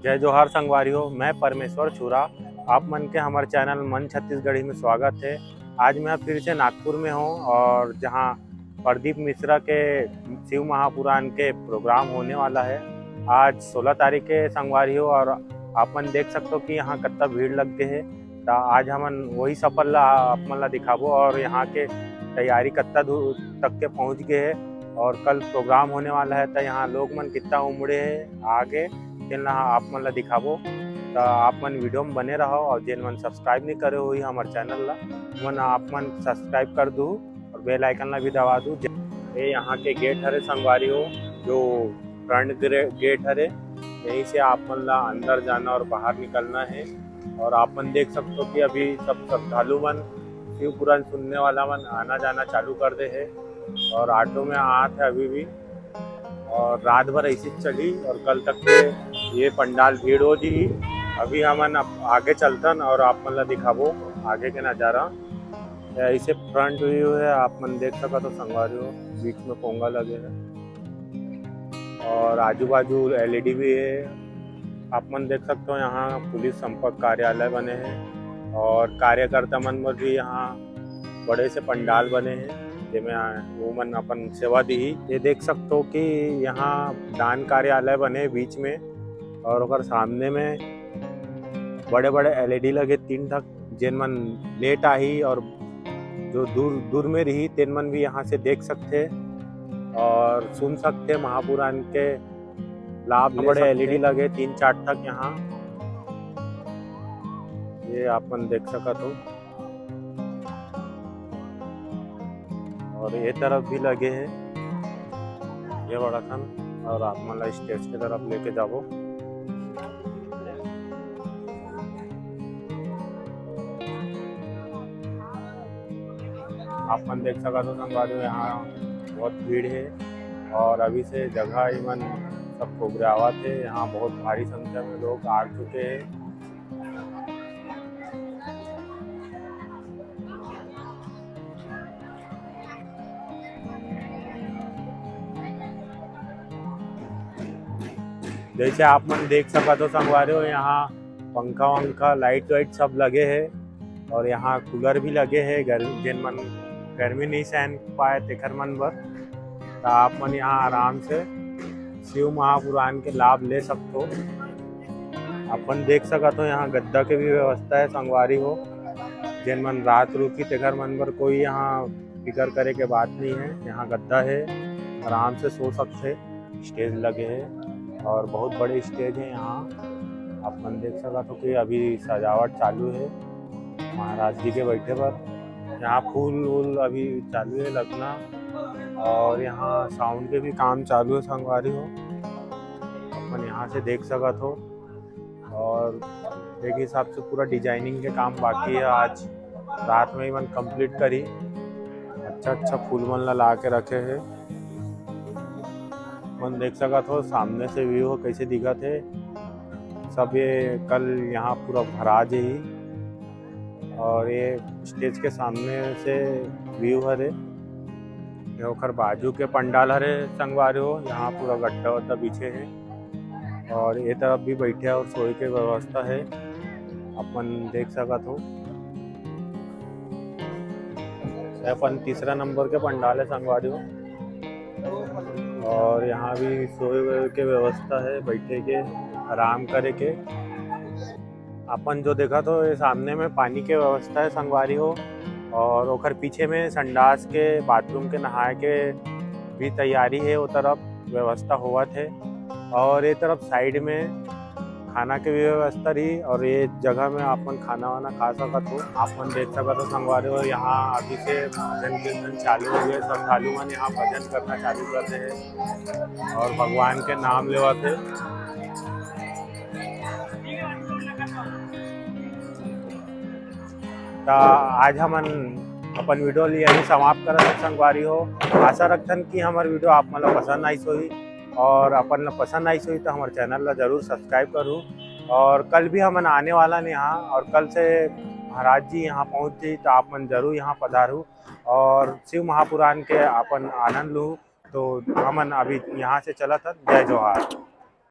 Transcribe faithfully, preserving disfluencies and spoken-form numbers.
जय जोहार संगवारी हो, मैं परमेश्वर छुरा। आप मन के हमर चैनल मन छत्तीसगढ़ी में स्वागत है। आज मैं फिर से नागपुर में हूँ और जहाँ प्रदीप मिश्रा के शिव महापुराण के प्रोग्राम होने वाला है। आज सोलह तारीख के संगवारी हो और आप मन देख सकते हो कि यहाँ कितना भीड़ लग गए है। तो आज हमन वही सफर ला आप मन ला दिखाबो और यहाँ के तैयारी कितना दूर तक के पहुँच गए है और कल प्रोग्राम होने वाला है, तो यहाँ लोग मन कितना उमड़े है आगे, तेन ला आप मन ला दिखाबो। तो आप मन वीडियो में बने रहो और जेन मन सब्सक्राइब नहीं करे हुई हमारे चैनल ला, मन आप मन सब्सक्राइब कर दू और बेल आइकन ला भी दबा दू। ये यहाँ के गेट हरे संगवारी हो, जो फ्रंट गेट हरे, यहीं से आप मन ला अंदर जाना और बाहर निकलना है। और आप मन देख सकते हो कि अभी सब श्रद्धालु मन, शिव पुराण सुनने वाला मन आना जाना चालू कर दे है और ऑटो में आत है अभी भी। और रात भर ऐसे ही चली और कल तक के ये पंडाल भीड़ हो जी। अभी हमन अब आगे चलतन और आप मन ला दिखाबो आगे के नज़ारा। ये ऐसे फ्रंट व्यू है, आप मन देख सकत हो संगवारी हो, बीच में पोंगा लगे है और आजू बाजू एलईडी भी है। आप मन देख सकते हो यहाँ पुलिस संपर्क कार्यालय बने हैं और कार्यकर्ता मन बर भी यहाँ बड़े से पंडाल बने हैं, जेमे वो मन अपन सेवा दी। ये देख सकते हो कि यहाँ दान कार्यालय बने बीच में और ओकर सामने में बड़े बड़े एलईडी लगे तीन ठक, जेन मन लेट आही और जो दूर दूर में रही तेन मन भी यहाँ से देख सकते और सुन सकते महापुराण के लाभ ले बड़े सकते। एलईडी लगे तीन चार ठक यहाँ, ये आप मन देख सकत हो। और ये तरफ भी लगे हैं ये बड़ा खन, और आप मन ला स्टेज के तरफ लेके जाबो। आप मन देख सकत हो संगवारी हो, यहाँ बहुत भीड़ है और अभी से जगह ही मन सब कोबरावत है। यहाँ बहुत भारी संख्या में लोग आ चुके हैं। जैसे आप मन देख सकत हो संगवारी हो, यहाँ पंखा वंखा, लाइट वाइट सब लगे है और यहाँ कूलर भी लगे है, गर-, जेन मन गर्मी नहीं सहन पाए तेखर मन बर, तो आप मन यहाँ आराम से शिव महापुराण के लाभ ले सकते हो। अपन देख सकत हो यहाँ गद्दा के भी व्यवस्था है संगवारी हो, जेन मन रात रुकी तेखर मन बर कोई यहाँ फिकर करे के बात नहीं है। यहाँ गद्दा है, आराम से सो सकते, स्टेज लगे है और बहुत बड़े स्टेज है यहाँ। आप मन देख सकत हो कि अभी सजावट चालू है महाराज जी के बैठे पर। यहाँ फूल वूल अभी चालू है लगना और यहाँ साउंड के भी काम चालू है संगवारी हो, अपन यहाँ से देख सकत हो। और एक हिसाब से पूरा डिजाइनिंग के काम बाकी है, आज रात में ही मन कंप्लीट करी। अच्छा अच्छा फूल मन ला, ला के रखे है। मन देख सकत हो सामने से व्यू हो कैसे दिखत है। सब ये कल यहाँ पूरा भरा जाही। और ये स्टेज के सामने से व्यू हरे, ये ओकर बाजू के पंडाल हरे संगवारी हो। यहाँ पूरा गद्दा वद्दा बिछे है और ये तरफ भी बैठे और सोए के व्यवस्था है, अपन देख सकत हो। ये अपन तीसरा नंबर के पंडाल है संगवारी हो, और यहाँ भी सोए के व्यवस्था है, बैठे के, आराम करे के। अपन जो देखत हो ये सामने में पानी के व्यवस्था है संगवारी हो, और ओकर पीछे में संडास के, बाथरूम के, नहाए के भी तैयारी है, वो तरफ व्यवस्था होवत है। और ये तरफ साइड में खाना के भी व्यवस्था रही और ये जगह में आप मन खाना वाना खा सकत हो। आप मन देख सकत हो संगवारी हो, यहाँ अभी से भजन कीर्तन चालू हो गए। श्रद्धालु मन यहाँ भजन करना चालू कर दे हैं और भगवान के नाम लेवत है। तो आज हमन अपन वीडियो ल यही समाप्त करत हन संगवारी हो। आशा रखथन कि हमर वीडियो आप मन ला पसंद आइस होही, और अपन ला पसंद आइस होही तो हमर चैनल ला जरूर सब्सक्राइब करू। और कल भी हमन आने वाला न यहाँ, और कल से महाराज जी यहाँ पहुँच जाही तो आप मन जरूर यहाँ पधारू और शिव महापुराण के अपन आनंद लू। तो हमन अभी यहाँ से चलत हन। जय जोहार।